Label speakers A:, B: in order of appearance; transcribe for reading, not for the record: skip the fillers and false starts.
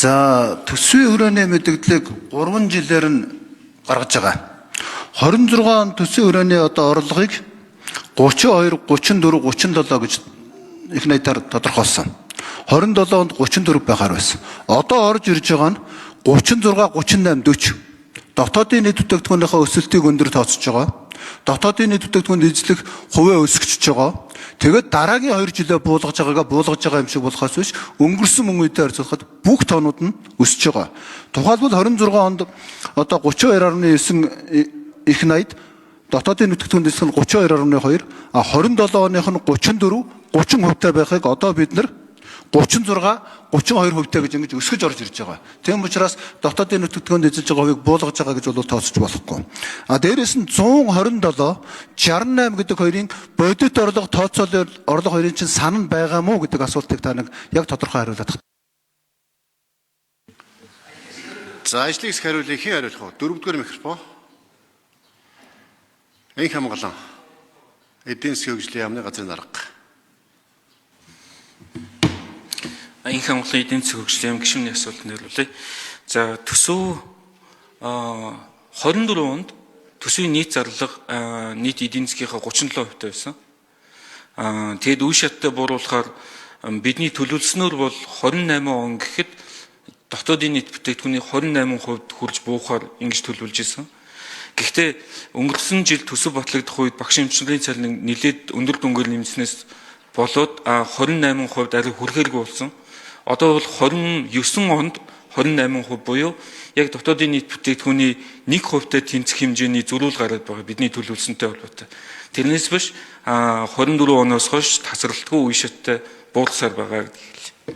A: За, төсвийн хүрээний мэдэгдлийг 3 жилээр нь гаргаж байгаа. 26 он төсвийн хүрээний одоо орлогыг 32, 34, 37 гэж их найтаар тодорхойлсон. 27 онд 34 байхаар байсан. Одоо орж ирж байгаа нь 36, 38, 40. Дотоодын нийт бүтээгдэхүүнийхээ өсөлтийг өндөр тооцож байгаа. Дотоодын нийт бүтээгдэхүүнд эзлэх хувиа өсгөж байгаа. Тэгээд дараагийн 2 жилээ буулгаж байгаагаа буулгаж байгаа юм шиг болохоос биш, өнгөрсөн мөн үедээ харьцуулахад бүх тоонууд нь өсөж байгаа. Тухайлбал 26 онд одоо 32.9 их 80, дотоодын бүтээгдэхүүнд эзлэх нь 32.2, а 27 оных нь 34, 30% та байхыг одоо бид нар 36, 32% та гэж ингэж өсгөж орж ирж байгаа. Тийм учраас дотоодын бүтээгдэхүүнд эзэлж байгаа хувийг буулгаж байгаа гэж бол тооцож болохгүй. А дээрэс нь 127, 68 гэдэг хоёрын бодит орлого, тооцоолол орлого хоёрын чинь санал байгаа мó гэдэг асуултыг та нэг яг тодорхой хариулаад.
B: За, ажлын хэсэг хариулъя, хэн хариулах вэ? Дөрөвдүгээр микрофон. Энх хамгаалан. Эдийн засгийн хөгжлийн яамны газрын дарга.
C: Инх хамгаалан эдийн засгийн хөгжлийн яам гишүүний асуултанд хариулъя. За, төсөв 24 онд төсвийн нийт зарлага нийт эдийн засгийнхаа 37% та байсан. Тэгэд үе шаттай бууруулахаар бидний төлөвлөснөөр бол 28 он гэхэд дотоодын нийт бүтээгдэхүүний 28% хүрж буухаар ингэж төлөвлөж исэн. Гэхдээ өнгөрсөн жил төсөв батлагдах үед багш эмчнэрийн цалин нэлээд өндөр дүнгээр нэмснээс болоод 28% арай хүрэхээргүй болсон. Одоо бол 29 онд 28% буюу яг дотоодын нийт бүтээгдэхүүний 1%-тай тэнцэх хэмжээний зөрүүл гараад байгаа бидний төлөвлөсөнтэй холбоотой. Тэрнээс биш 24 оноос хойш тасралтгүй үе шаттай буулгасаар байгаа гэдэг хэлье.